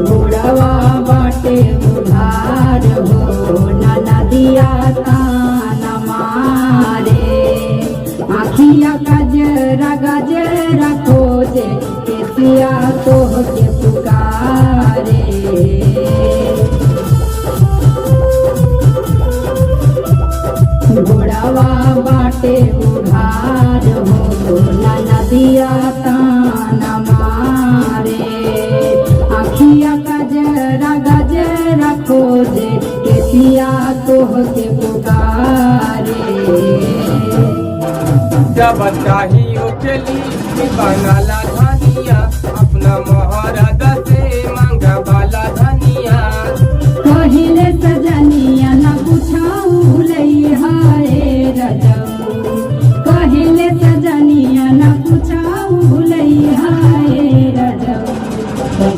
घोड़वा बाटे उधार हो, नदिया तान मारे। आखिया गजरा गजरा खोजे, केसिया तोह के पुकारे। घोड़वा बाटे उघार हो, नदिया तान मारे। आखिया गजरा गजरा खोजे, केसिया तोह के पुकारे। जब चाही उठली बनाला धनिया।